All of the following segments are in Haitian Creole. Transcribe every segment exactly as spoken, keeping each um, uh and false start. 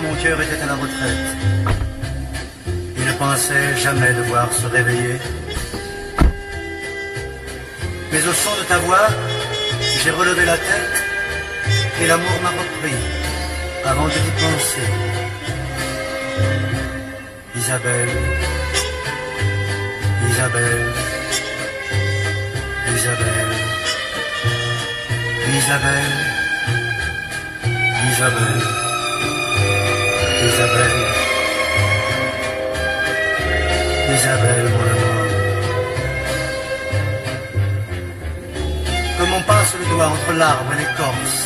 Mon cœur était à la retraite. Il ne pensait jamais devoir se réveiller. Mais au son de ta voix, j'ai relevé la tête et l'amour m'a repris avant de t'y penser. Isabelle, Isabelle, Isabelle, Isabelle, Isabelle, Isabelle, Isabelle, mon amour. Comme on passe le doigt entre l'arbre et l'écorce,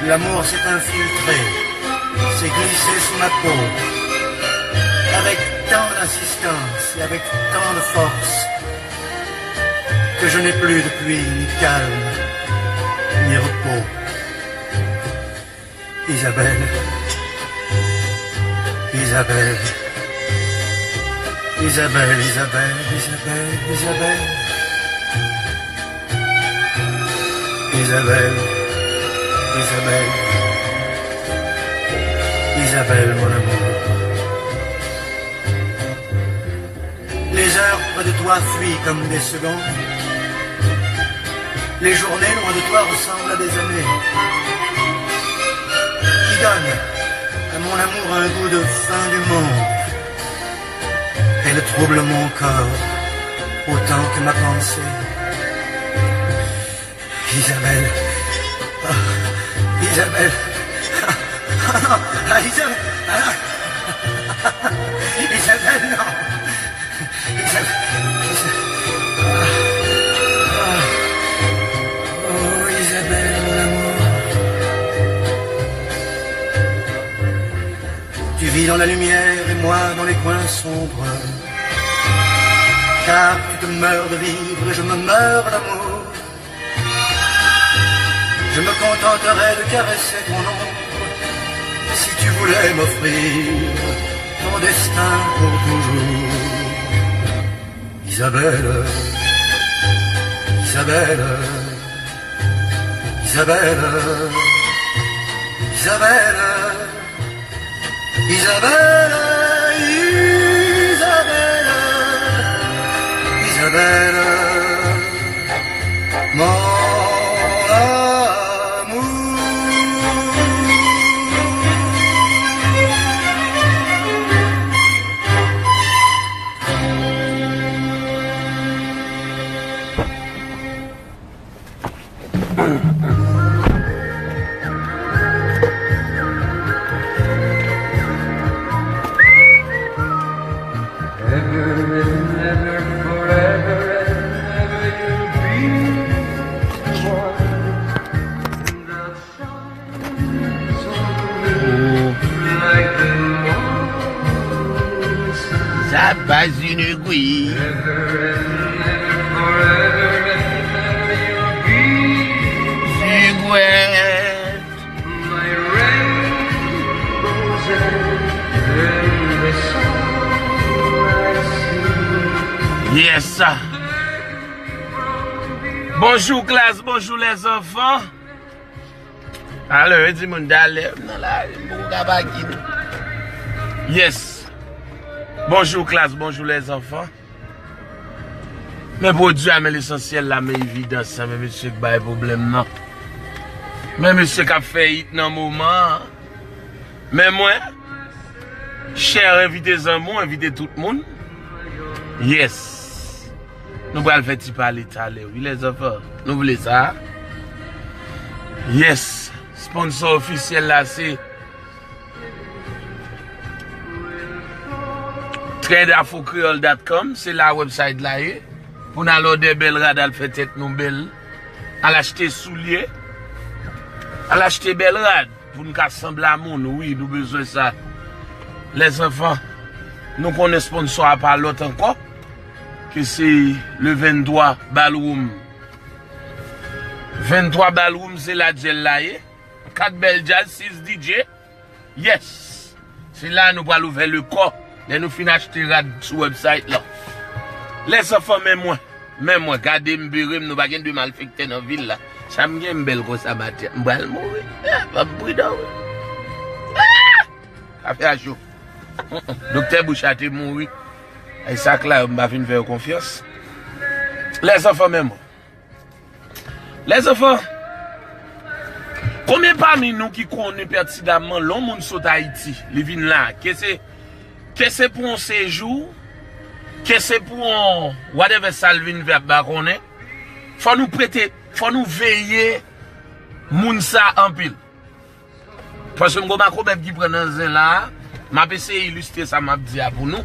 l'amour s'est infiltré, s'est glissé sous ma peau, avec tant d'insistance et avec tant de force que je n'ai plus depuis ni calme, ni repos. Isabelle. Isabelle. Isabelle, Isabelle, Isabelle, Isabelle. Isabelle. Isabelle. Isabelle, mon amour. Les heures près de toi fuient comme des secondes. Les journées loin de toi ressemblent à des années qui donnent à mon amour un goût de fin du monde. Elles troublent mon corps autant que ma pensée. Isabelle. Ah, Isabelle. Ah, non. Ah, Isabelle. Ah. Isabelle, non. Isabelle. Isa-, ah, ah. Oh, Isabelle, mon amour. Tu vis dans la lumière et moi dans les coins sombres. Car tu te meurs de vivre et je me meurs d'amour. Je me contenterai de caresser ton ombre si tu voulais m'offrir ton destin pour toujours. Isabelle, Isabelle, Isabelle, Isabelle. Isabelle, Isabelle, Isabelle, mon amour. Sa pa yon egwi. Sigwèt. Yes. Bonjou klas, bonjou lèzanfan. Alò, yo di moun talè, m nan lari, m poko ka pa ki nou. Yes. Bonjou klas, bonjou lèzanfan. Men pwodui a, men lesansyèl la, men evidans la, men mesye k bay pwoblèm nan. Men mesye k ap fè it nan moman an. Men mwen, chè, envite zanmi w, envite tout moun. Yes. Nou pral fè ti pale talè, wi, lèzanfan. Nou vle sa? Yes. Sponsò ofisyèl la se trade afro creole dot com, se la website la ye. Pou n al òdè bèl rad, al fè tèt nou bèl. Al achte soulye. Al achte bèl rad. Pou n ka sanble a moun, wi, nou bezwen sa. Lèzanfan, nou konnen sponsò a pa lòt ankò ke se le venntwa Ballroom. Venntwa Ballroom, se la djèl la ye. Kat bèl djaz, sis D J. Yes! Se la nou pral ouvè le kò lè nou fin achte rad sou website lan. Lèzanfan, men mwen. Men mwen, gade m, bere m, nou pa gen de malfektè nan vil la. Sa m gen, m bèl konsa maten. M pral mouri. Eh, fò m pridan, wi. Afè a cho. Doktè Bush a te mouri. E sa k la yo, m pa fin fè yo konfyans. Lèzanfan, menm. Lèzanfan, konbyen pami nou ki konnen pètinamman lè yon moun sot Ayiti, li vin la, ke se, ke se pou yon sejou, ke se pou yon whatever sa l vin fè, m pa konnen. Fò nou prete, fò nou veye moun sa anpil. Paske m gon makobèt ki pran nan zen la a, m ap eseye ilistre sa m ap di a pou nou.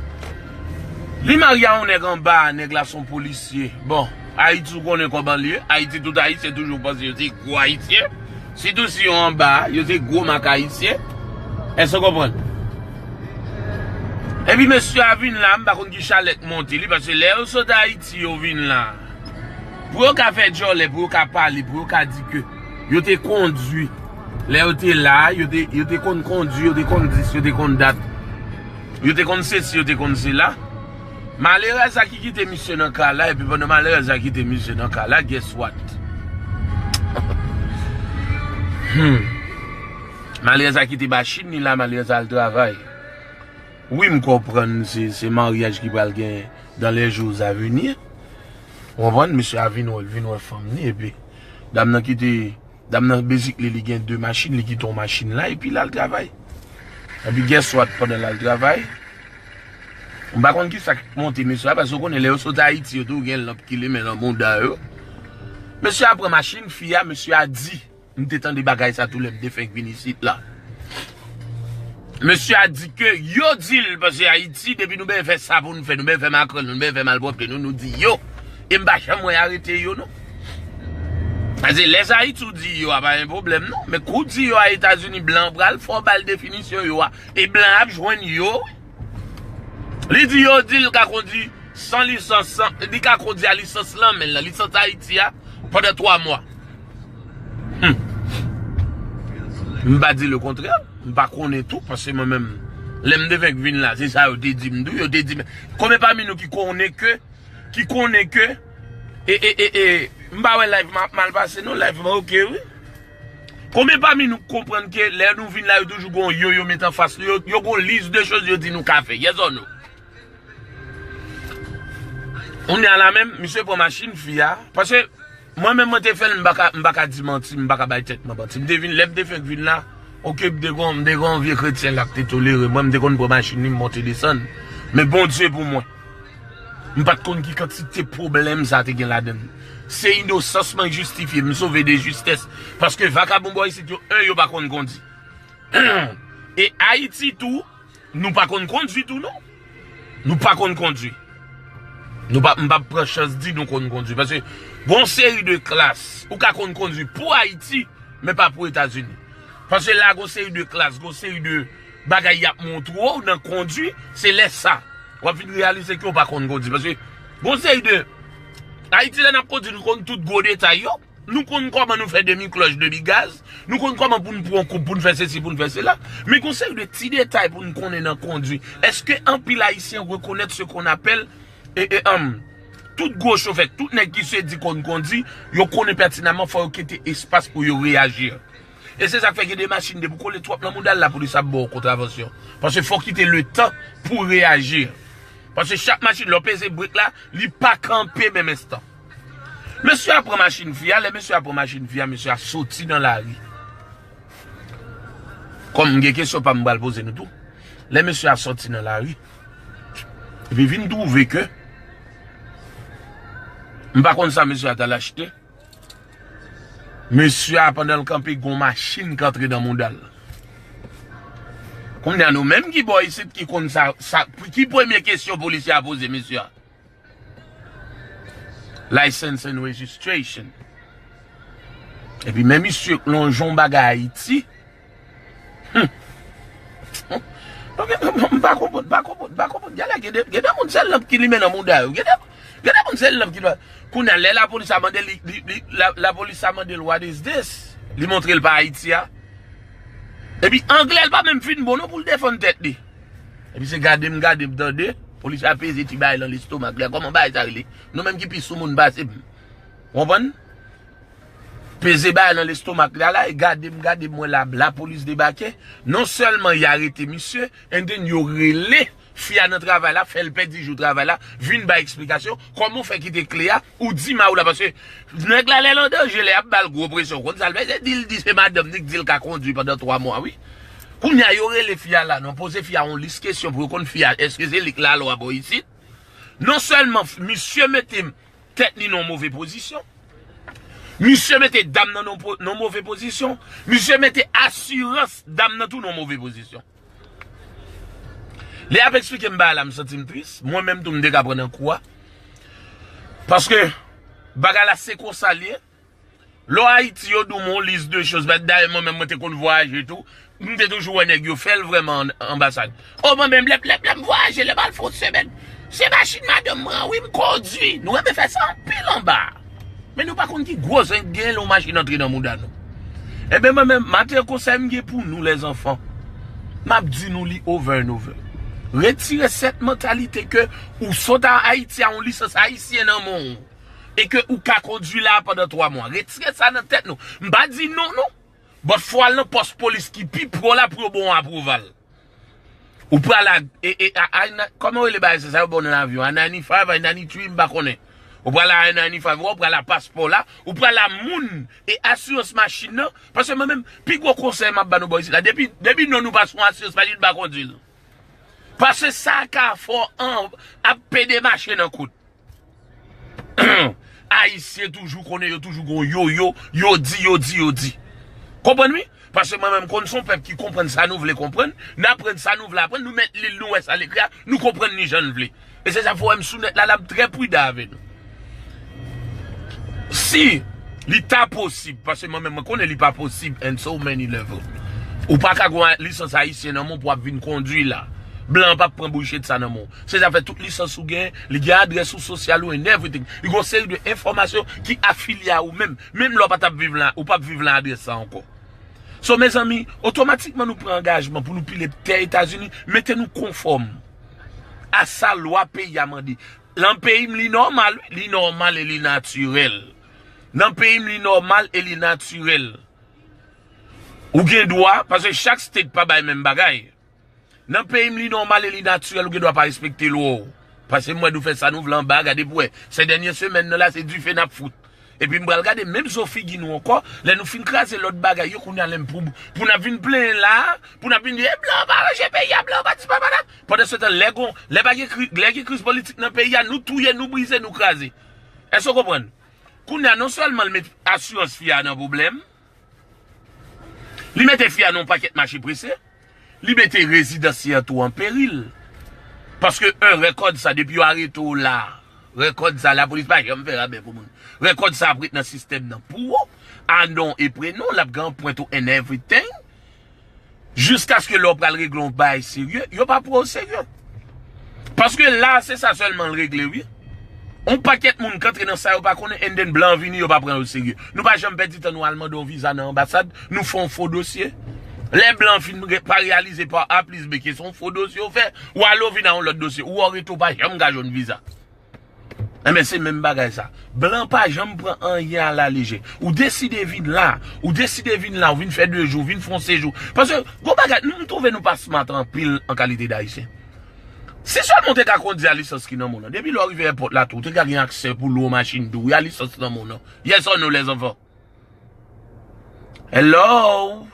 Li marye a yon nèg anba a, nèg la se yon polisye. Bon, Ayiti ou konnen kòman l ye. Ayiti tout Ayisyen toujou panse yo se gwo Ayisyen. Sitou si yo anba a, yo se gwo mak Ayisyen. Èske w konprann? Epi mesye a vin la, m pa konn ki chalè k monte li, paske lè yo sot Ayiti, yo vin la. Pou yo ka fè djòlè, pou yo ka pale, pou yo ka di ke yo te kondui. Lè yo te la, yo te, yo te konn kondui, yo te konn dis, yo te konn dat. Yo te konn sesi, yo te konn sela. Malerèz la ki kite misye nan ka la, epi pandan malerèz la kite misye nan ka la, guess what? Hmm. Malerèz la kite machin li la, malerèz la al travay. Wi, m konprann se, se maryaj ki pral gen dans les jours à venir. Ou konprann? Mesye a vin wè, vin wè fanm li, epi dam nan kite, dam nan bezikli, li gen de machin, li kite yon machin la, epi l al travay. Epi guess what, pandan l al travay, m pa konn ki sa k monte mesye a, paske w konnen lè yo sot Ayiti, yo toujou gen lanp ki limen nan mouda yo. Mesye a pran machin fi a, mesye a di, M te tande bagay sa tou lè m te fenk vin isit la. Mesye a di ke yo di l, paske Ayiti, depi nou bezwen fè sa pou nou fè, nou bezwen fè makrèl nou, nou bezwen fè malpwòpte nou, nou di yo. E m pa janm wè arete yo, non. Paske lè Ayiti ou di yo a pa gen pwoblèm, non. Men kou di yo a Etazini, blan an pral fè w ba l definisyon yo a. E blan an ap jwenn yo, wi. Li di yo di l ka kondui san lisans, san, li ka kondui a lisans lan men l, lisans Ayiti a, pandan twa mwa. Hmm. M pa di lekontrè, m pa konnen tou, paske mwen menm, lè m te fenk vin la, se sa yo te di m tou, yo te di m. Konbyen pami nou ki konnen ke, ki konnen ke, e, e, e, e, m pa wè live m ap mal pase, non, live m oke, wi. Konbyen pami nou k konprann ke lè nou vin la, yo toujou gon yo, yo met anfas nou, yo, yo gon lis de choz yo di nou ka fè, yes or no? Kounye a la menm, misye pran machin fi a. Paske mwen menm, mwen te fè l, m pa ka, m pa ka di manti, m pa ka bay tèt mwen manti. M te vin, lè m te fenk vin la, oke, m te gon, m te gon vye kretyen la k te tolere mwen, m te konn pran machin li, m monte desann. Men Bondye pou mwen. M pa t konn ki kantite pwoblèm sa te gen ladan l. Se inosans mwen jistifye, m sove de jistès. Paske vakabon bò isit yo, en, yo pa konn kondi. E Ayiti tou, nou pa konn kondui tou, non. Nou pa konn kondui. Nou pa, m p ap pran chans di nou konn kondui. Paske gon seri de klas, ou ka konn kondui pou Ayiti, men pa pou Etazini. Paske la, gon seri de klas, gon seri de bagay y ap montre w nan kondui, se lè sa, w ap vin reyalize ke w pa konn kondui. Paske gon seri de, Ayiti, lè n ap kondui, nou konn tout gwo detay yo. Nou konn kòman nou fè demi klòch, demi gaz. Nou konn kòman pou n pran koup, pou n fè sesi, pou n fè sela. Men gon seri de ti detay pou n konnen nan kondui. Èske anpil Ayisyen rekonèt ce qu'on appelle, e, e, um, tout gwo chofè, tout nèg ki se di konn kondi, yo konnen pètinaman fò yo kite espas pou yo reyaji. E se sa k fè gen de machin, depi w kole twòp nan mouda l, lapolis ap ba w kontravansyon. Paske fò w kite letan pou w reyaji. Paske chak machin, lè w peze brek la, li pa kanpe menm enstan. Mesye a pran machin fi a, lè mesye a pran machin fi a, mesye a soti nan lari. Kòm m gen kesyon pa m, m pral poze nou tou. Lè mesye a soti nan lari, epi vin twouve ke m pa konn sa mesye a t al achte. Mesye a, pandan l kanpe, gon machin k antre nan mouda l. Kounye a, nou menm ki bò isit ki konn sa, sa, ki premye kesyon polisye a poze mesye a? License and registration. Epi men misye k lonje yon bagay Ayiti. Hmm. M pa konprann, m pa konprann, m pa konprann. Gade, gade, gade moun se lanp ki limen nan mouda yo. Gade, gade moun se lanp ki limen. Kounye a, lè lapolis a mande li, li, li, la, lapolis a mande l, "What is this?" Li montre l pa Ayiti a. Epi anglè l pa menm fin bon non pou l defann tèt li. Epi se gade m, gade m, tande. Polis la peze ti bagay lan lestomak li a. Kòman bagay sa rele? Nou menm ki pi sou moun pase m. Konprann? Peze bagay nan lestomak la la, e gade m, gade m, wè la, lapolis debake. Non sèlman y arete misye, and then yo rele fi a nan travay la, fè l pèdi jou travay la, vin bay eksplikasyon. Kòman w fè kite kle a, ou di mari w la, paske nèg la lè l an danje, lè y ap ba l gwo presyon, w konn sa l fè, se di l di se madanm ni k di l ka kondui pandan twa mwa, wi. Kounya yo rele fi a la, non, poze fi a yon lis kesyon pou yo konn fi a, èske se li k lalwa bò isit? Non sèlman f- misye mete tèt li nan yon move pozisyon, misye mete dam nan nan po- nan move pozisyon, misye mete asirans dam nan tou nan move pozisyon. Lè y ap eksplike m bagay la, m santi m tris. Mwen menm tou, m te ka pran nan kou a. Paske bagay la se konsa l ye. Lè w Ayiti, yo di w yon lis de choz. Dayè, mwen menm, mwen te konn vwayaje tou. M te toujou wè nèg yo fè l vrèman an anbasad. O, mwen menm, lè, lè, lè m vwayaje, lè m al fè yon semèn, se machin madanm mwen an, wi, m kondui. Nou renmen fè sa anpil anba a. Men nou pa konn ki gwo zen k gen lè yon machin antre nan mouda nou. Ebyen, mwen menm, maten konsèy m gen pou nou, lèzanfan. M ap di nou li over and over. Retire sèt mantalite ke ou sot a Ayiti a yon lisans ayisyen nan men w e ke ou ka kondui la a pandan twa mwa. Retire sa nan tèt nou. M pa di non, non. But fò w al nan pòs polis ki pi pre w la pou yo ba w yon apwouval. Ou pral a, e, e, a, a, kòman yo rele bagay sa, sa yo ba w nan avyon? A ninety-five, a ninety-three, m pa konnen. Ou pral a I ninety-five, ou pral a paspò la, ou pral a moun e asirans machin nan. Paske mwen menm, pi gwo konsèy m ap ba nou bò isit la, depi, depi non nou pa sou asirans machin, pa kondui l. Paske sa ka fè w an, ap pede mache nan kout. Ayisyen toujou konnen yo toujou gon yo, yo, yo di, yo di, yo di. Konprann wi? Paske mwen menm konn se yon pèp ki konprann sa nou vle konprann, n aprann sa nou vle aprann, nou met li, nou wè sa l ekri a, nou konprann li jan n vle. E se sa fè w wè m sou nèt la, la m trè pridan avè nou. Si li ta posib, paske mwen menm mwen konnen li pa posib in so many level. Ou pa ka gon lisans ayisyen nan men w pou w ap vin kondui la. Blan an p ap pran bouchèt sa nan men w. Se sa fè tout lisans ou gen, li gen adrès ou, sosyal ou and everything. Li gon seri de enfòmasyon ki afilye a ou menm. Menm lè w pa t ap viv la, ou p ap viv lan adrès sa ankò. So, mezanmi, otomatikman nou pran angajman pou nou pile tè Etazini, mete nou konfòm a sa lwa peyi a mande. Nan peyi m, li nòmal, wi, li nòmal e li natirèl. Nan peyi m, li nòmal e li natirèl. Ou gen dwa, paske chak state pa bay menm bagay. Nan peyi m, li nòmal e li natirèl, ou gen dwa pa respekte lwa w. Paske m wè nou fè sa nou vle anba a, gade pou wè. Sèdènye semèn nan la, se dife n ap fout. Epi m pral gade menm zo figi nou ankò, lè nou fin kraze lòt bagay yo, kounye a lè m pou, pou n ap vin plenyen la, pou n ap vin di, e blan pa ranje peyi a, blan pa di pa pa. Pandansetan, lè gon, lè pa gen kri, lè gen kriz politik nan peyi a, nou touye, nou brize, nou kraze. Èske w konprann? Kounye a, non sèlman l met asirans fi a nan pwoblèm, li mete fi a nan yon pakèt mache prese, li mete rezidans li an tou an peril. Paske, en, rèkòd sa, depi yo arete w la, rèkòd sa, lapolis pa janm fè rabè pou moun. Rèkòd sa ap ret nan sistèm nan pou ou, a non e prenon, l ap gen anprent ou and everything. Jiskaske lè w pral regle yon bagay serye, yo pa pran w serye. Paske la, se sa sèlman l regle, wi. On pakèt moun k antre nan sa yo pa konnen, and then blan vini, yo pa pran yo serye. Nou pa janm pèdi tan nou al mande yon viza nan anbasad, nou fè yon fo dosye. Lè blan fin re- pa reyalize pa A plis B ke se yon fo dosye yo fè, ou ale w vin a yon lòt dosye, ou wè w rete w pa janm ka jwenn viza. Enben, se menm bagay sa. Blan pa janm pran anyen alalejè. Ou deside vin la, ou deside vin la, ou vin fè de jou, vin fè yon sejou. Paske, gon bagay, nou, m twouve nou pa smart anpil an kalite d Ayisyen. Si sèlman w te ka kondi a lisans ki nan men w lan, depi lè w rive èpòt la tou, w te ka gen aksè pou lwe yon machin tou, wi, a lisans nan men w lan. Yes or no, lèzanfan? Hello?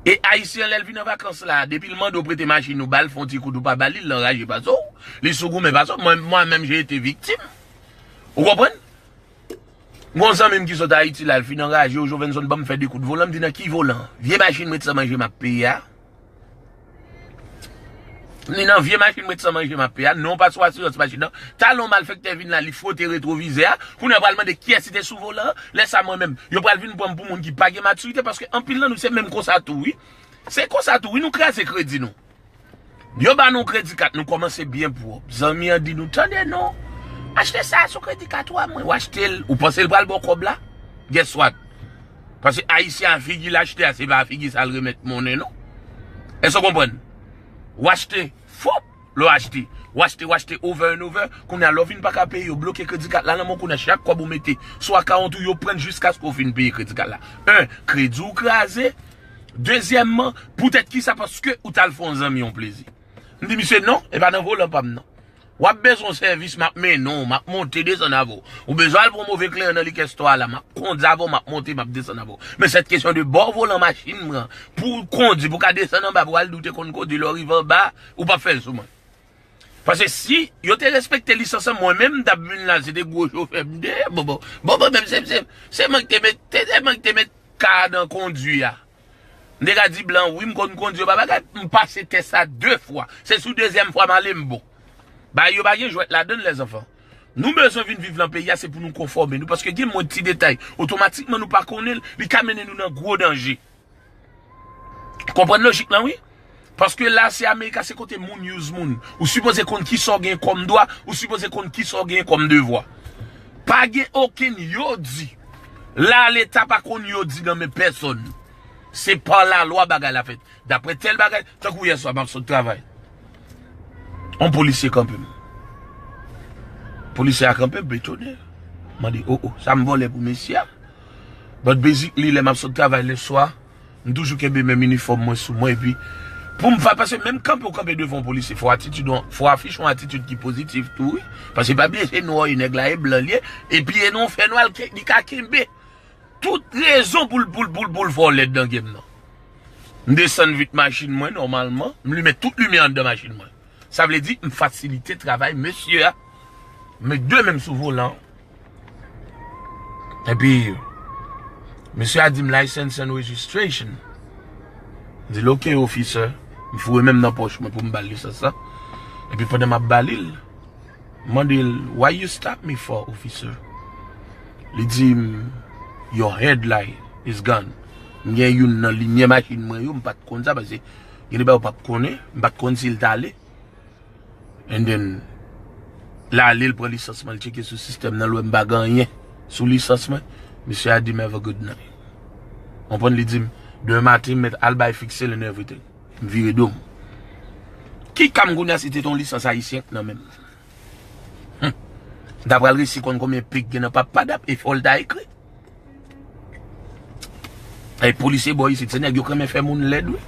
E Ayisyen, lè l vin an vakans la, depi l mande w prete machin ou ba l, fè yon ti kout ou pa ba li, l anraje pase w. Li sou goumen pase w. Mwen, mwen menm, j'ai été victime. Ou konprann? Gon zanmi m ki sot Ayiti la, l fin anraje, o Jovenson, ban m fè de kout volan, m di nan ki volan? Vye machin m ret san manje m ap peye a. Ni nan vye machin m ret san manje m ap peye a, non pa sou asirans machin nan. Talon malfektè vin la, li fwote retwovizè a. Kounye a pral mande kiyès ki te sou volan an. Lè sa mwen menm, yo pral vin pran m pou moun ki pa gen matirite, paske anpil nan nou se menm konsa tou, wi. Se konsa tou, wi, nou kraze kredi nou. Yo ba nou kredi kat, nou kòmanse byen pwòp. Zanmi an di nou, tande non, achte sa sou kredi kat ou a mwen. Ou achte l, ou panse l pral ba w kòb la? Guess what? Paske Ayisyen a figi l achte a, se pa a figi sa l remèt monnen, non. Èske w konprann? Ou achte, fwop, lè w achte. W achte, w achte over and over. Kounye a, lè w vin pa ka peye, yo bloke kredi kat la nan men w. Kounye a, chak kòb ou mete sou akawont ou, yo pran l jiskaske w fin peye kredi kat la. En, kredi w kraze. Dezyèmman, poutèt kisa? Paske ou t al fè yon zanmi yon plezi. M di misye, non, e pa nan volan pa m nan. W ap bezwen yon sèvis, m ap mennen w, m ap monte desann avè w. Ou bezwen al pran move kleren nan likèstò a la, m ap kondi avè w, m ap monte, m ap desann avè w. Men sèt kesyon de ba w volan machin mwen, pou w kondi, pou w ka desann anba, pou w al di w te konn kondi, lè w rive anba, ou p ap fè l sou mwen. Paske si yo te respekte lisans an, mwen menm m t ap vin la, se te gwo chofè m te ye. Bon, bon, bon, bon, menm se, se, se mwen ki te met, se, se mwen ki te met ka a nan kondwi a. M te ka di blan, wi, m konn kondwi, yo pa bagay, m pase tès la de fwa. Se sou dezyèm fwa m ale, m bon. Bagay yo pa gen jwèt ladan l, lèzanfan. Nou bezwen vin viv nan peyi a, se pou nou konfòme nou. Paske gen mòd ti detay, otomatikman nou pa konnen l, li ka mennen nou nan gwo danje. Konprann lojik lan, wi. Paske la, se Amerika, se kote moun use moun. Ou sipoze konn kisa w gen kòm dwa, ou sipoze konn kisa w gen kòm devwa. Pa gen okenn yo di. La, Leta pa konn yo di nan men pèsonn. Se pa lalwa bagay la fèt. Daprè tèl bagay, tankou yè swa, m ap sot travay. On polisye kanpe m. Polisye a kanpe m, m etone. M mande, o, o, sa m vòlè pou mesye a? But basically, lè m ap sot travay lè swa, m toujou kenbe menm inifòm mwen sou mwen, epi pou m fè, paske menm kanpe w kanpe devan yon polisye, fò atitid ou, fò afich yon atitid ki pozitif tou, wi. Paske pa bliye, se nwa, e nèg la, e blan li ye, epi e nan yon fènwa, li ka kenbe tout rezon pou l, pou l, pou l, pou l fè w lèd nan game nan. M desann vit machin mwen, nòmalman, m limen tout limyè anndan machin mwen. Sa vle di, m fasilite travay mesye a. M met de men m sou volan. Epi, mesye a di m license and registration. M di l, "Ok, officer." M foure men m nan pòch mwen pou m ba l lisans la. Epi pandan m ap ba li l, m mande l, "Why you stop me for, officer?" Li di m, "Your headlight is gone." M gen youn nan limyè machin mwen yo, m pa t konn sa, paske gen de bagay ou p ap konnen, m pa t konn si l t ale. And then, l ale, l pran lisans mwen, l tcheke sou sistèm nan, l wè m pa gen anyen sou lisans mwen. Mesye a di m, "Have a good night." Konprann, li di m, "Demen maten, m mèt al bay fikse l and everything." M vire do m. Ki ka m kounye a si te t on lisans ayisyen k nan men m? Hum. M ta pral resi konn konbyen pik gen nan pap padap e fò l ta ekri. Ay, polisye bò isit, se nèg yo k renmen fè moun lèd, wi.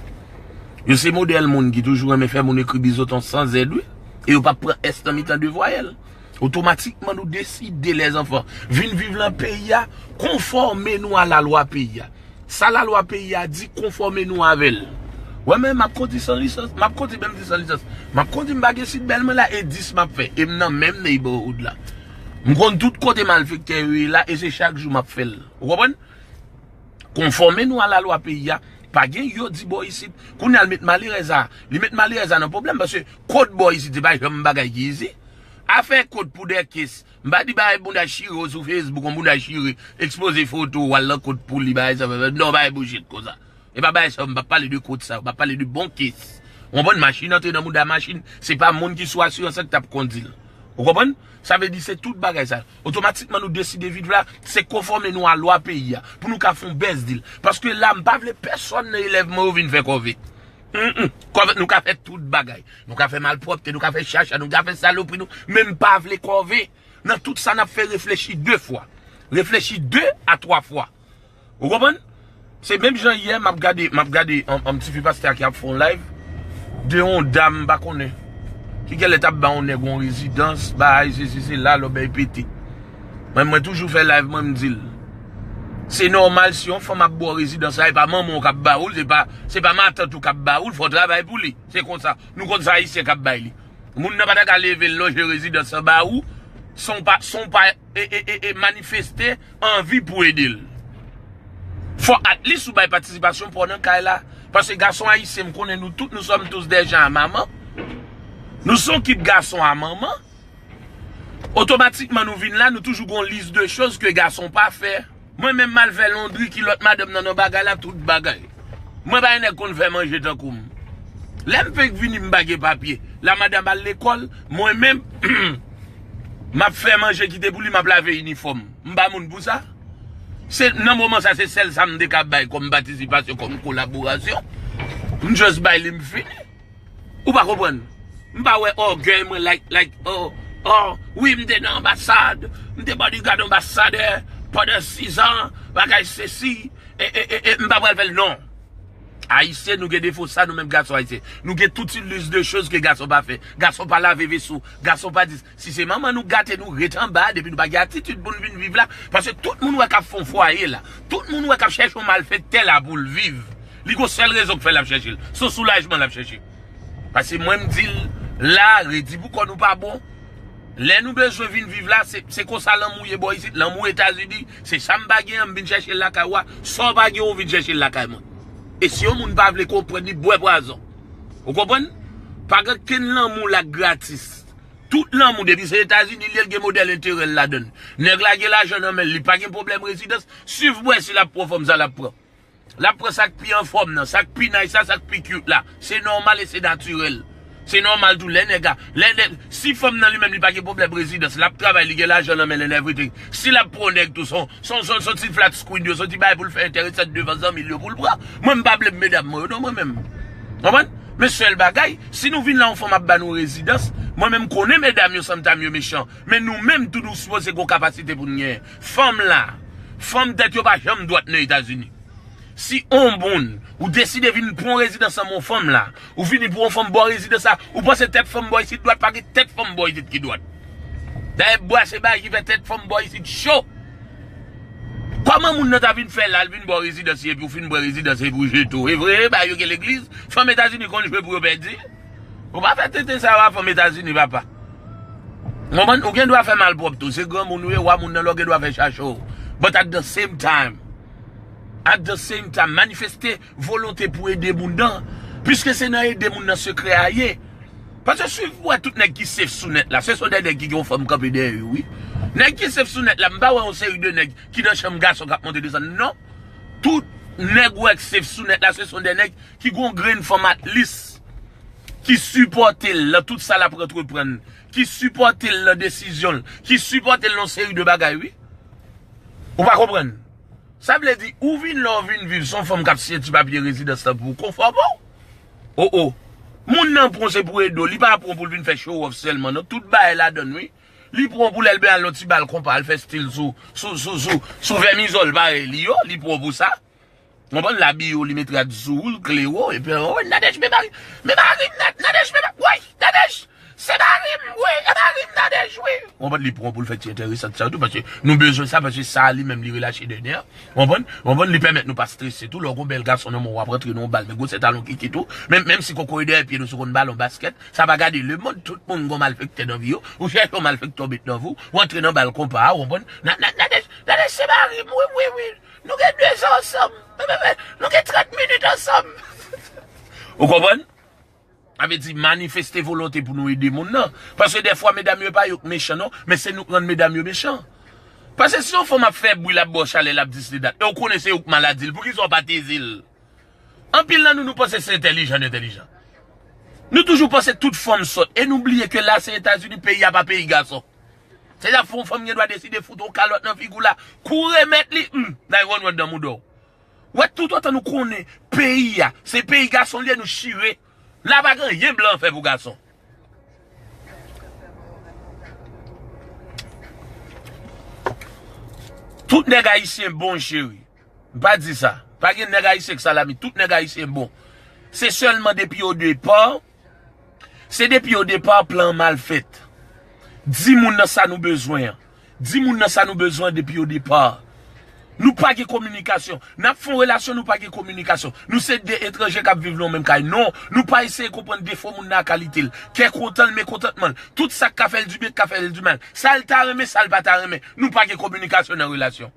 Yo se modèl moun ki toujou renmen fè moun ekri bizoton san zèd, wi. E yo p ap pran S nan mitan de vwayèl. Otomatikman, nou deside, lèzanfan, vin viv nan peyi a, konfòme nou a lalwa peyi a. Sa lalwa peyi a di, konfòme nou avè l. Wè, men m ap kondi san lisans, m ap kondi menm di san lisans. M ap kondi, m pa gen sitbèl mwen la, e dis m ap fè. E m nan menm neighborhood la. M konn tout kote malfektè yo ye la, e se chak jou m ap fè l. Ou konprann? Konfòme nou a lalwa peyi a. Pa gen yo di bò isit. Kounye a l met malerèz a. Li met malerèz a nan pwoblèm, paske kòd bò isit, se pa janm bagay ki izi. Afè kòd pou dè kes. M pa di bay bounda chire w sou Facebook, yon bounda chire, ekspoze foto w, al nan kòd pou li, bagay sa, non, bay bullshit konsa. E pa bagay sa, m pa pale de kòd sa, m pa pale de bon kes. Ou konprann, machin antre nan bounda machin, se pa moun ki sou asirans an ki t ap kondi l. Ou konprann? Sa vle di se tout bagay sa. Otomatikman nou deside viv la, se konfòme nou a lwa peyi a, pou nou ka fè yon bèz dil. Paske la, m pa vle pèsonn nan elèv mwen yo vin fè kòve. Mm, mm. Kòve, nou ka fè tout bagay. Nou ka fè malpwòpte, nou ka fè chacha, nou ka fè salopri, nou, men m pa vle kòve. Nan tout sa n ap fè, reflechi de fwa. Reflechi de a twa fwa. Ou konprann? Se menm jan yè, m ap gade, m ap gade yon, yon ti fi pastè a ki ap fè yon live de yon dam m pa konnen. Ki genlè t ap ba yon nèg yon rezidans, bay, sesi, sela, lòbèy pete. Mwen, mwen toujou fè live, mwen, m di l. Se nòmal si yon fanm ap ba w rezidans la, e pa manman w k ap ba ou l, se pa, se pa matant ou k ap ba ou l, fò w travay pou li. Se konsa. Nou konn sa Ayisyen k ap bay li. Moun nan pa ta ka leve l lonje rezidans an ba ou, san w pa, san w pa e, e, e, e manifeste anvi pou ede l. Fò at least ou bay patisipasyon pa w nan kay la. Paske gason ayisyen, m konnen nou tout, nous sommes tous des gens à maman. Nou se yon kip gason a manman. Otomatikman nou vin la, nou toujou gon lis de choz ke gason pa fè. Mwen menm m al fè londri, kilòt madanm nan nan bagay la, tout bagay. Mwen pa yon nèg konn fè manje tankou m. Lè m fenk vini, m pa gen papye. La madanm al lekòl, mwen menm, m ap fè manje kite pou li, m ap lave inifòm. M pa moun pou sa. Se, nan moman sa, se sèl sa m te ka bay kòm patisipasyon, kòm kolaborasyon. M just bay li, m fini. Ou pa konprann? M pa wè ògèy mwen like, like, oh, oh, wi, m te nan anbasad, m te bodyguard anbasadè pandan sis an, bagay sesi, e, e, e, e m pa pral fè l, non. Ayisyen, nou gen defo sa, nou menm gason ayisyen. Nou gen tout liste de choses ke gason pa fè. Gason pa lave veso, gason pa di, si se manman nou gate, nou ret anba, depi nou pa gen atitid pou n vin viv la, paske tout moun wè k ap fè yon fwaye la, tout moun wè k ap chèche yon malfektè la pou l viv. Li gon sèl rezon k fè l ap chèche l, se yon soulajman l ap chèche. Paske mwen m di l la, redi pou kò nou pa bon. Lè nou bezwen vin viv la, se, se konsa lanmou ye bò isit, lanmou Etazini, se sa m pa gen an, m vin chèche l lakay ou a, sa w pa gen ou vin chèche l lakay mwen. E si yon moun pa vle konprann, li bwè pwazon. Ou konprann? Pa gen kenn lanmou la k gratis. Tout lanmou, depi se Etazini li ye, l gen modèl enterè l ladan l. Nèg la gen lajan nan men l, li pa gen pwoblèm rezidans, swiv bwè si l ap pran fanm sa l ap pran. L ap pran sa k pi anfòm nan, sa k pi nice la, sa k pi cute la. Se nòmal e se natirèl. Se nòmal tou lè nèg a, lè, lè, si fanm nan li menm li pa gen pwoblèm rezidans, l ap travay, li gen lajan nan men l and everything. Si l ap pran yon nèg tou, se yon, se yon, se yon, se yon ti flat screen yo, se yon ti bagay pou l fè enteresan devan zanmi l yo pou l pran. Mwen m pa blame medam mwen yo non mwen menm. Konprann? Men sèl bagay, si nou vin la yon fanm ap ba nou rezidans, mwen menm m konnen medam yo sometimes yo mechan, men nou menm tou nou sipoze gen kapasite pou n genyen. Fanm la, fanm tèt yo pa janm dwat nan Etazini. Si on moun, ou deside vin pran yon rezidans nan men yon fanm la, ou vini pou yon fanm ba w rezidans la, ou panse tèt fanm bò isit dwat, pa gen tèt fanm bò isit ki dwat. Dayè bwa se bagay ki fè tèt fanm bò isit cho. Kòman moun nan ta vin fè la, l vin ba w rezidans li, epi w fin pran rezidans epi w jete w? E vre, bagay yo gen legliz, fanm Etazini konn jwe pou yo pèdi. Ou pa fè tenten sa yo a fanm Etazini, papa. Konprann? Ou gen dwa fè malpwòpte w. Se granmoun ou ye, wa moun nan lè w gen dwa fè chache w. But at the same time, at the same time, manifeste volonte pou ede moun nan. Piske se nan ede moun nan sekrè a ye. Paske swiv pou wè tout nèg ki safe sou nèt la, se son de nèg ki gen yon fanm kanpe dèyè yo, wi. Nèg ki safe sou nèt la, m pa wè yon seri de nèg ki nan chanm gason k ap monte desann, non. Tout nèg ou wè k safe sou nèt la, se son de nèg ki gon grenn fanm at least, ki sipòte l nan tout sa l ap antreprann, ki sipòte l nan desizyon l, ki sipòte l nan yon seri de bagay, wi. Ou pa konprann? Sa vle di, ou vin la, ou vin viv, se yon fanm k ap siyen ti papye rezidans lan pou ou, konfòme w. O, o. Moun nan pran se pou ede w, li pa pran pou l vin fè show off sèlman, non. Tout bagay ladan l, wi. Li pran pou lè l ben al nan ti bal konpa, al fè stil sou, sou, sou, sou, sou vèmizòl parèy li yo, li pran pou sa. Konprann, l abiye w, li met rad sou ou, l klere w, epi, o, Nadège, men mari, men mari m, Nad-, Nadège, men ma-, woy, Nadège, se mari m, wi, e mari m, Nadège, wi. Konprann, li pran pou l fè ti enteresan sa tou, paske nou bezwen sa, paske sa li menm li relache dènye an. Konprann, konprann, li pèmèt nou pa strese tou, lè w gon bèl gason nan men w, w ap rantre nan yon bal, men gwosè talon kikit ou, menm, menm si kokoye dèyè pye nou sou konn balon baskèt, sa pa gade lemonn, tout moun gon malfektè nan vi yo, ou chèche yon malfektè w met nan vi w, w antre nan bal konpa a, w konprann, Na-, Na-, Nadège, Nadège, se mari m, wi, wi, wi. Nou gen de zan ansanm. Nou gen trant minit ansanm. Ou konprann? Sa vle di manifeste volonte pou nou ede moun nan. Paske dèfwa, medam yo, e pa yo k mechan, non, men se nou k rann medam yo mechan. Paske si yon fanm ap fè bri, l ap ba w chalè, l ap di s li dat, e w konnen se ou k maladi l, poukisa w pa tezi l? Anpil nan nou, nou panse se entèlijan, nou entèlijan. Nou toujou panse tout fanm sòt, e nou bliye ke la se Etazini, peyi a pa peyi gason. Se la fè yon fanm gen dwa deside fout yon kalòt nan figi w la, kou remèt li, hmm, nine one one nan mouda w. Wè, toutotan nou konnen peyi a, se peyi gason li ye, nou chire. La pa gen anyen blan fè pou gason. Tout nèg ayisyen bon, cheri. M pa di sa. Pa gen nèg ayisyen k salami. Tout nèg ayisyen bon. Se sèlman depi o depa, se depi o depa plan an mal fèt. Di moun nan sa nou bezwen an. Di moun nan sa nou bezwen an depi o depa. Nou pa gen kominikasyon. N ap fè yon relasyon, nou pa gen kominikasyon. Nou se de etranje k ap viv nan yon menm kay. Non, nou pa eseye konprann defo moun nan ak kalite l. Kè kontan l, mekontantman l. Tout sa k ka fè l diben, k ka fè l dimal. Sa l ta renmen, sa l pa ta renmen. Nou pa gen kominikasyon nan relasyon.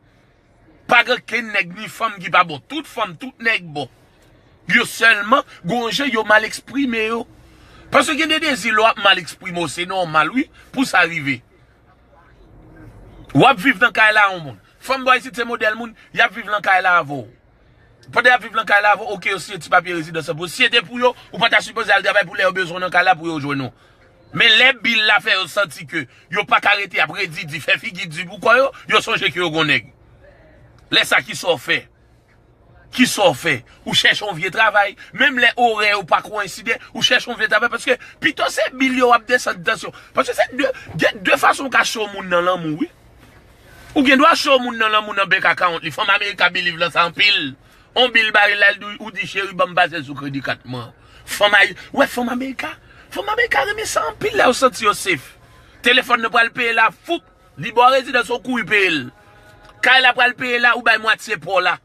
Pa gen kenn nèg ni fanm ki pa bon. Tout fanm, tout nèg bon. Yo sèlman, gon jan yo mal eksprime yo. Paske gen de dezi lè w ap mal eksprime w, se nòmal, wi, pou sa rive. W ap viv nan kay la, yon moun. Fanm bò isit se modèl moun, y ap viv nan kay la avè w. Pandan y ap viv nan kay la avè w, oke, yo siyen ti papye rezidans lan pou ou. Si se te pou yo, ou pa ta sipoze al travay pou lè yo bezwen w nan kay la pou yo jwenn ou. Men lè bil la fè yo santi ke yo pa ka rete ap redi di, fè figi di pou kò yo, yo sonje ke yo gon nèg. Lè sa ki sa w fè? Kisa w fè? Ou chèche yon vye travay. Menm lè orè yo pa koyenside, ou chèche yon vye travay. Paske pito se bil yo w ap desann tansyon. Paske se de, gen de fason w ka cho moun nan lanmou, wi. Ou gen dwa cho moun nan lanmou nan bank account li. Fanm America believe lan sa anpil. On bil bare la, l di, ou di, "Cheri, ban m pase sou kredi kat mwen." Fanm ay, wè, fanm America, fanm America renmen sa anpil lè yo santi yo safe. Telefòn nan pral peye la, foup, li ba w rezidans, ou kouri peye l. Kay la pral peye la, ou bay mwatye pa w la.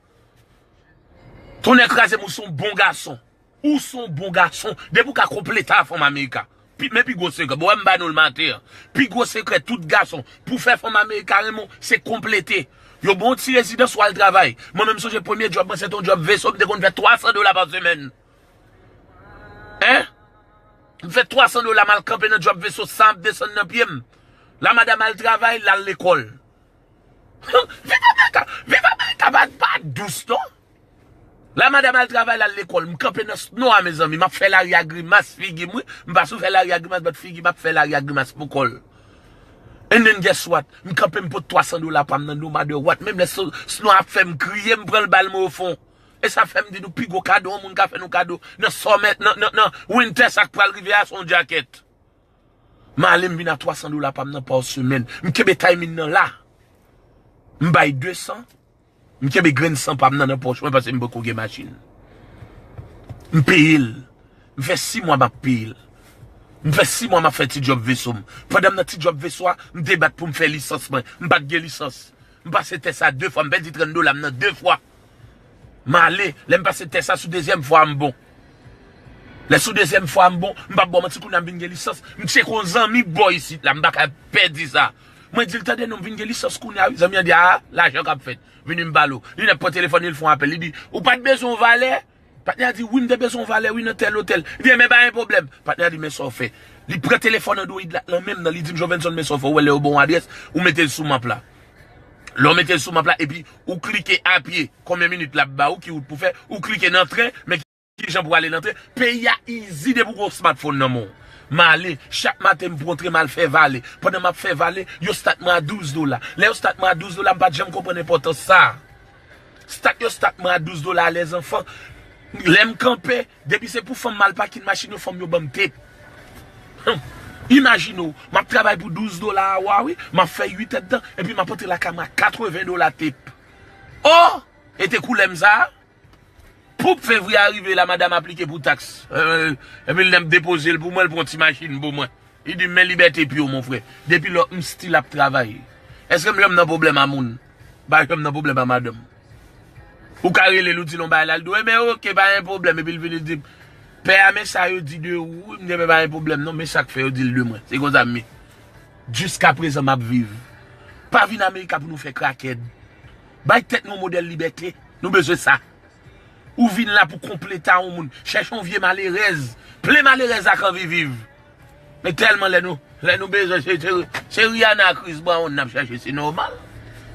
Tonnè kraze m, ou se yon bon gason. Ou se yon bon gason. Depi w ka konplete a fanm America. Pi, men pi gwo sekrè. Bon, wè m ba nou l maten an. Pi gwo sekrè tout gason. Pou fè fanm America renmen w, se konplete. Yo ba w ti rezidans, w al travay. Mwen menm sonje premye djòb mwen, se te yon djòb veso, m te konn fè twa san dola pa semèn. Hein? M fè twa san dola, m al kanpe nan djòb veso, san ap desann nan pye m. La madanm al travay, l al lekòl. Viv America! Viv America pa, pa dous, non! La madanm al travay, l al lekòl. M kanpe nan snow a, mezanmi. M ap fè lari a grimas figi m, wi. M pa sou fè lari a grimas, but figi m ap fè lari a grimas pou kò l. And then guess what? M kanpe, m pote twa san dola pa m nan, no matter what. Menm lè snow ap fè m kriye, m pran l ba l mwen ofon. E sa fè m di nou pi gwo kado yon moun ka fè nou kado nan summer, nan, nan, nan winter sa k pral rive a, se yon djakèt. M ale, m vin a twa san dola pa m nan pa semèn. M kenbe timing nan la. M bay de san. M kenbe grenn san pa m nan nan pòch mwen paske m poko gen machin. M peye l. M fè sis mwa m ap peye l. M fè sis mwa m ap fè ti djòb veso m. Pandan m nan ti djòb veso a, m te bat pou m fè lisans mwen. M pa t gen lisans. M pase tès sa de fwa, m pèdi trant dola m nan de fwa. M ale, lè m pase tès sa sou dezyèm fwa a m bon. Lè sou dezyèm fwa a m bon, m p ap ba w manti, kounye a m vin gen lisans. M tcheke yon zanmi bò isit la, m pa ka pèdi sa. Mwen di l, "Tande non, m vin gen lisans kounye a wi." Zanmi an di, "A, lajan k ap fèt." Vini m pale w. Li nèk pran telefòn li, l fè yon apèl, li di, "Ou pa t bezwen yon valè?" Patnè a di, "Wi, m te bezwen yon valè wi nan tèl otèl." Li di, "Enben pa gen pwoblèm." Patnè a di, "Men sa w fè." Li pran telefòn Android la nan men m nan, li di m, "Jovenson, men sa w fè, ou wè lè yo ba w yon adrès, ou mete l sou map la." Lè w mete l sou map la, epi ou klike a pye, konbyen minit l ap ba ou, ki wout pou fè, ou klike nan tren, men ki jan pou ale nan tren. Peyi a easy depi w gen yon smartphone nan men w. M ale, chak maten m pran tren, m al fè vale. Pandan m ap fè vale, yo stat mwen a douz dola. Lè yo stat mwen a douz dola, m pa t janm konprann enpòtans sa. Stat yo stat mwen a douz dola, lèzanfan. Lè m kanpe, depi se pou fanm m al pakin machin yo, fanm yo ban m tip. Hum. Imajine w, m ap travay pou douz dola a wa wi, m ap fè uit èdtan, epi m ap antre lakay mwen a katreven dola tip. Oh! E te koulè m sa a? Poup fevriye a rive la, madanm aplike pou taks. Euh, epi l menm depoze l pou mwen, l pran ti machin pou mwen. Li di m, "Men libète pye w, mon frè." Depi lò, m still ap travay. Èske m janm nan pwoblèm a moun? M pa janm nan pwoblèm a madanm. Ou ka rele l, ou di l yon bagay la, l di w, "Enben, oke, pa gen pwoblèm." Epi l vini, l di, "Pè a, men sa yo di de ou." M di, "Enben, pa gen pwoblèm non, men sa k fè yo di l de mwen." Se konsa m ye. Jiskaprezan, m ap viv. Pa vin Amerika pou nou fè krakèd. Bay tèt nou yon modèl libète. Nou bezwen sa. Ou vin la pou konplete a yon moun. Chèche yon vye malerèz. Plen malerèz la k anvi viv. Men tèlman lè nou, lè nou bezwen, se, se, se Rihanna, Chris Brown n ap chèche, se nòmal.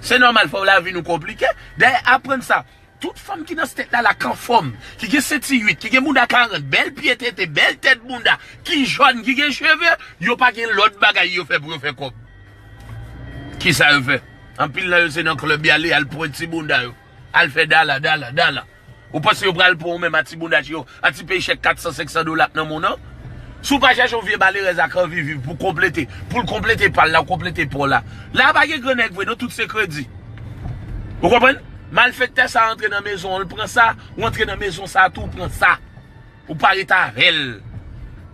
Se nòmal, fò lavi nou konplike. Dayè, aprann sa. Tout fanm ki nan state la, la k anfòm, ki gen senti uit, ki gen bounda karant, bèl pye tete, bèl tèt bounda, ki jòn, ki gen cheve, yo pa gen lòt bagay yo fè pou yo fè kòb. Kisa yo fè? Anpil nan yo se nan klèb y ale, al pran ti bounda yo. Al fè dala, dala, dala. Ou panse yo pral pran ou menm a ti bounda yo, a ti peye chèk kat san, senk san dola k nan men w nan? Si w pa chèche yon vye malerèz ak anvi viv pou konplete, pou l konplete pa l la, ou konplete pa w la. La a pa gen gran nèg vre, non, tout se kredi. Ou konprann? Malfektè sa a antre nan mezon an, l pran sa, ou antre nan mezon sa a tou, ou pran sa. Ou pa ret avè l.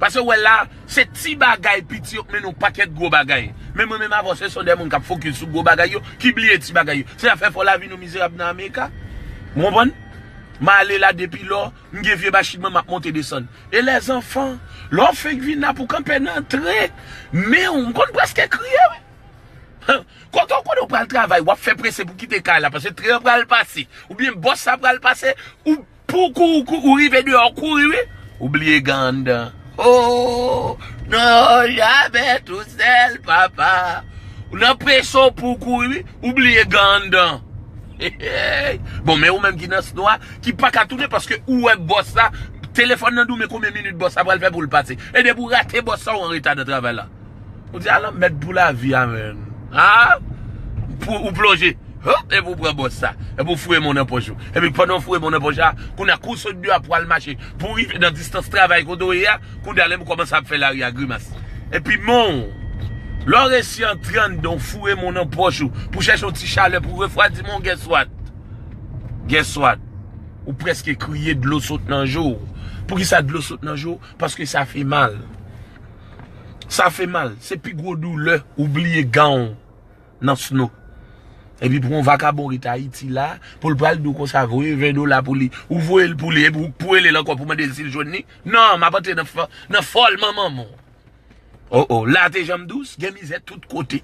Paske w wè la, se ti bagay piti yo k mennen yon pakèt gwo bagay. Men mwen menm avè w, se son de moun k ap fokis sou gwo bagay yo, ki bliye ti bagay yo. Se sa fè fò lavi nou mizerab nan Amerika. Ou konprann? M ale la depi lò, m gen vye machin mwen, m ap monte desann. E lèzanfan, lè w fenk vin la pou kanpe nan tren, men w, m konn prèske kriye, wi. Kote w konnen w pral travay, w ap fè prese pou kite kay la, paske tren an pral pase, oubyen bòs la pral pase, ou pou kou, ou kou, ou rive deyò, w kouri, wi. Ou bliye gan anndan. Oh, non, jamè tousèl, papa. Ou nan presyon pou w kouri, wi. Ou bliye gan anndan. Bon, men ou menm ki nan snow a, ki pa ka tounen paske ou wè bòs la, telefòn nan di w men konbyen minit bòs la pral fè pou l pase. E depi w rate bòs la, ou an reta nan travay la. Ou di, "Ala mèd pou lavi a, menn." A? Pou ou plonje. Hop, epi w pran bòs sa. Epi w foure men w nan pòch ou. Epi pandan w foure men w nan pòch la, kounye a kou w sot deyò a pou w al mache, pou w rive nan distans travay kote w ye a, kounye a lè m kòmanse ap fè lari a grimas. Epi men w, lè w resi antre anndan, w foure men w nan pòch ou, pou chèche yon ti chalè, pou refwadi men w, guess what? Guess what? Ou prèske kriye, dlo sot nan je w. Poukisa dlo sot nan je w? Paske sa fè mal. Sa fè mal. Se pi gwo doulè ou bliye gan w nan sno. Epi pou yon vakabon ret Ayiti la, pou l pral di w konsa, voye ven dola pou li. Ou voye l pou li, epi ou pou rele l ankò pou mande l si l jwenn li. Non, m ap antre nan, fò- nan fòl manman w. Oh, oh, la te janm dous, gen mizè tout kote.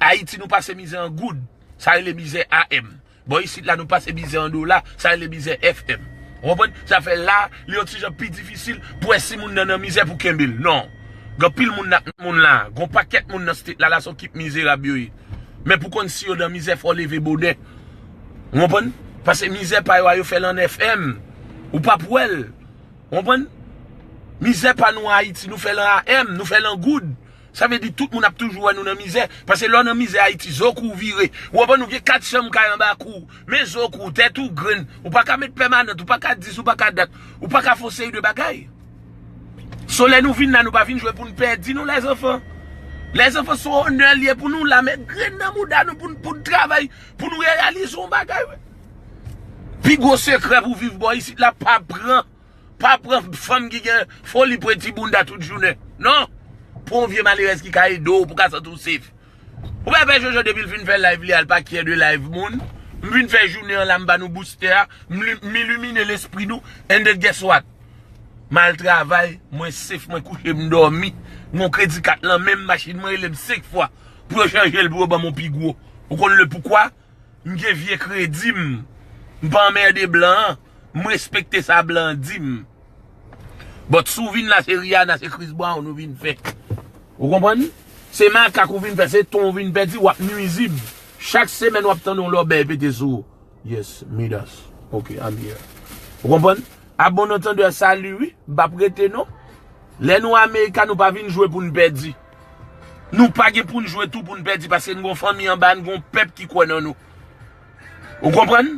Ayiti, nou pase mizè an goud. Sa rele mizè A M. Bò isit la, nou pase mizè an dola, sa rele mizè F M. Ou konprann? Sa fè la, li yon ti jan pi difisil pou wè si moun nan nan mizè pou kenbe l. Non. Gen anpil moun nan moun la. Gen yon pakèt moun nan state la, la se yon kip mizerab yo ye. Men pou konn si yo nan mizè, fò w leve bonè. Ou konprann? Paske mizè pa yo a, yo fè l an F M. Ou p ap wè l. Ou konprann? Mizè pa nou an Ayiti, nou fè l an A M, nou fè l an goud. Sa vle di tout moun ap toujou wè nou nan mizè. Paske lè w nan mizè Ayiti, zo kou w vire. Ou konprann, ou gen kat chanm kay anba kou w. Men zo kou w, tèt ou grenn. Ou pa ka met pèmanant, ou pa ka dis, ou pa ka dat. Ou pa ka fè yon seri de bagay. So lè nou vin la, nou pa vin jwe pou n pèdi non, lèzanfan. Lèzanfan, se yon onè l ye pou nou la met grenn nan mouda nou pou n, pou n travay, pou n reyalize yon bagay, wi. Pi gwo sekrè pou viv bò isit la, pa pran, pa pran fanm ki gen foli pran ti bounda tout jounen. Non. Pran yon vye malerèz ki ka ede w pou w ka santi w safe. Ou pa wè Jojo depi l fin fè live li a, l pa care de live moun. M vin fè jounen an la, m ba nou booster a, m li- m ilimine lespri nou, and then guess what? M al travay, mwen safe, mwen kouche, m dòmi. Mwen kredi kat lan men m, machin mwen rele m senk fwa pou yo chanje l, pou yo ban m yon pi gwo. Ou konn le poukwa? M gen vye kredi m. M pa anmède blan an. M respekte sa blan an di m. But si w vin la, se Rihanna, se Chris Brown ou vin fè. Ou konprann? Se makak ou vin fè, se ton ou vin pèdi, w ap nwizib. Chak semèn w ap tande yon lòbèy pete sou ou. Yes, Midas. Ok, I'm here. Ou konprann? A bon antandè, sali wi, m p ap rete non. Lè nou America, nou pa vin jwe pou n pèdi. Nou pa gen pou n jwe tou pou n pèdi, paske n gon fanmi anba n, gon pèp ki kwè nan nou. Ou konprann?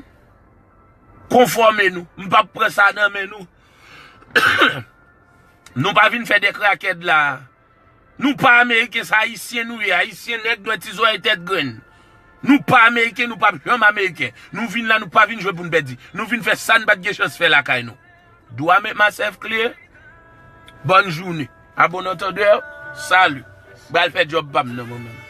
Konfòme nou. M p ap pran sa nan men nou. Nou pa vin fè de krakèd la. Nou pa Ameriken, se Ayisyen nou ye. Ayisyen nèg nwè, ti zòrèy tèt grenn. Nou pa Ameriken, nou p ap janm Ameriken. Nou vin la, nou pa vin jwe pou n pèdi. Nou vin fè sa n pa t gen chans fè lakay nou. Do I make myself clear? Bòn jounen. A bon antandè, sali. M pral fè djòb pa m nan mwen menm.